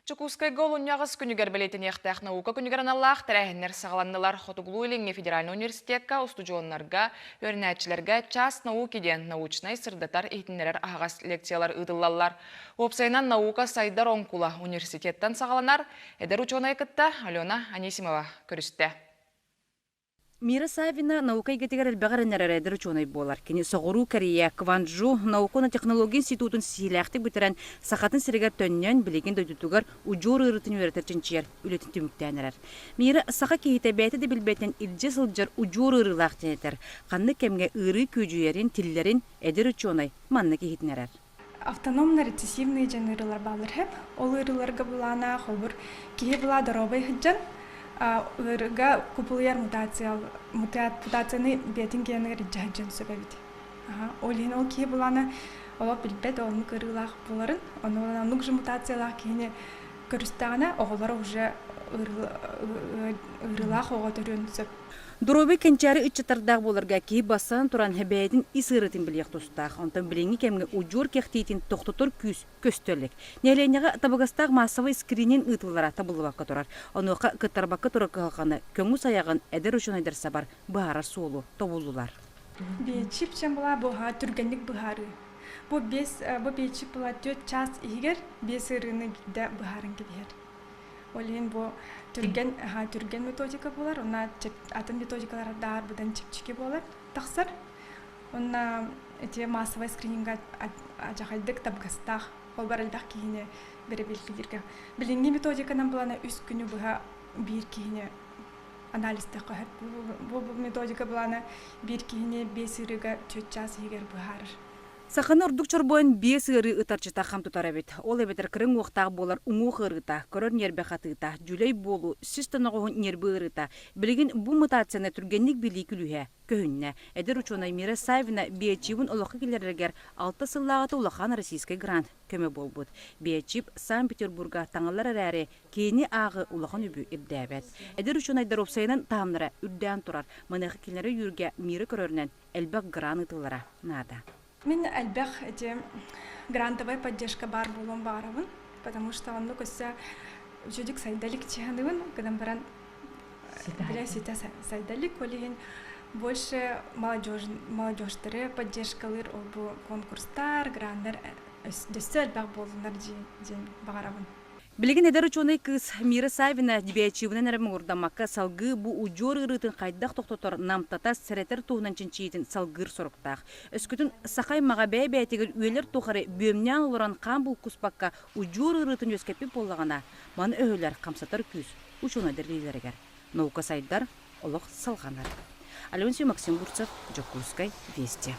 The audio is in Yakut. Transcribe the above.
Дьокуускайга олунньу аҕыс күнүгэр бэлиэтэниэхтээх наука күнүгэр аналлаах тэрээһиннэр саҕаланнылар. Хотугулуу-Илиҥҥи федеральнай университекка устудьуоннарга, үөрэнээччилэргэ «Час науки» диэн научнай сырдатар-иһитиннэрэр аһаҕас лекциялар ыытыллаллар. Уопсайынан наука сайдар оҥкула университеттан саҕаланар. Эдэр учуонайы кытта Алена Анисимова көрүстэ. Мира Саввина наука эйгэтигэр элбэҕи эрэннэрэр эдэр учуонай буолар. Кини Соҕуруу Корея Кванджу наука уонна технология институтун ситиһиилээхтик бүтэрэн, Сахатын сиригэр төннөн, билигин дойдутугар удьуор ыарыытын үөрэтэр-чинчийэр үлэтин түмүктээн эрэр. Мира саха киһитэ бэйэтэ да билбэтинэн илдьэ сылдьар удьуор ыарыылаах диэн этэр. Ханнык кэмҥэ ыарыы күөдьүйэрин, тиллэрин эдэр учуонай маннык иһитиннэрэр. Автономно-рецессивные диэн ыарыылар бааллар үһү. Ол ыарыыларга былаана холобур киһи была доруобай сылдьан ыарыыга кубулуйар мутация мутацияны бэйэтин геныгар илдьэ сылдьан сөп эбит. Ол иһин ол киһи былаана олох билбэт оннук ыарыылаах буоларын, ону оннук же мутациялаах киһини көрүстэҕинэ оҕолоро уже ыарыылаах оҕо төрүөн сөп. Доруобуй кэнчээри ыччаттардаах буоларга киһи бастатан туран бэйэтин ис ыарыытын билиэх тустаах. Онтон билиҥҥи кэмҥэ удьуор кэхтиитин тохтотор күүс көстө илик. Нэһилиэнньэҕэ табыгастаах маассабай скрининг ыытыллара табыллыбакка турар. Онуоха кыттарбакка турар кыһалҕаны көҥүс айаҕын эдэр учуонайдар сабар, быһаарар суолу тобуллулар. Биэчип чем была буһа түргэнник быһаарыы. Бу биэс бу биэчип была түөрт чаас иһигэр биэс ыарыыны биирдэ быһааран кэбиһэр. Ол иһин бу түргэн түргэн методика буолар, уонна атын методикалар даар быдан чэпчэки буолар тахсар. Уонна ити массовай скрининга адьахайдык табыгастаах холбор элбэх киһини бэрэбиэркэлииргэ. Билиҥҥи методиканан былана үс күнү быһа биир киһини анализтахха сөп. Бу методика былаана биир киһини биэс ырыга түөрт чаас иһигэр быһаарар. Саханы ордук чорбойон биэс ыарыы ытарчыта хам тутар эбит. Ол эбэтэр кырыҥ уохтаах буолар уҥуох ыарыыта, көрөр ньиэрбэ хатыыта, дьүлэй буолуу, сис тоноҕоһун ньиэрбэ ыарыыта. Билигин бу мутацияны түргэнник билии күлүүһэ көһүннэ. Эдэр учуонай Мира Саввина биочибын олоххо киллэрэригэр алта сыллааҕыта улахан российскай грант көмө буолбут. Биочип Санкт-Петербурга таҥыллар эрээри, киини ааҕы улахан үбү ирдээбэт. Эдэр учуонайдар уопсайынан таһымнара үрдээн турар. Маныаха кинилэри өйүүргэ Мира көрөрүнэн элбэх грант ыытыллара наада. Мин элбэх эти грантовая поддержка баар буолуон баҕарабын, потому что оннук өссө үчүгдүк сайда илик чыһаныбын, гынан баран бile ситэ сайда илик, ол иһин больше молодежь молодежьтары поддержкалыыр ол бу конкурстар, граннар өссө элбэх буоллунар диэн баҕарабын. Билигин эдэр учуонай кыыс Мира Саввина дебиачивынан эрэ муҥурдаммакка салгыы бу удьуор ыарыытын хайдах тохтотор, намтатар, сэрэтэр туһунан чинчийиитин салгыыр соруктаах. Өскөтүн саха аймаҕа бэйэ-бэйэтигэр үөлэр тухары бүөмнээн олорон хаан булкуспакка удьуор ыарыытын үөскэппит буоллаҕына, маны өһүлэр, хамсатар күүс учуонайдар илиилэригэр. Наука сайдар, олох салҕанар. Аленсий Максим Бурцев, Дьокуускай, Вести.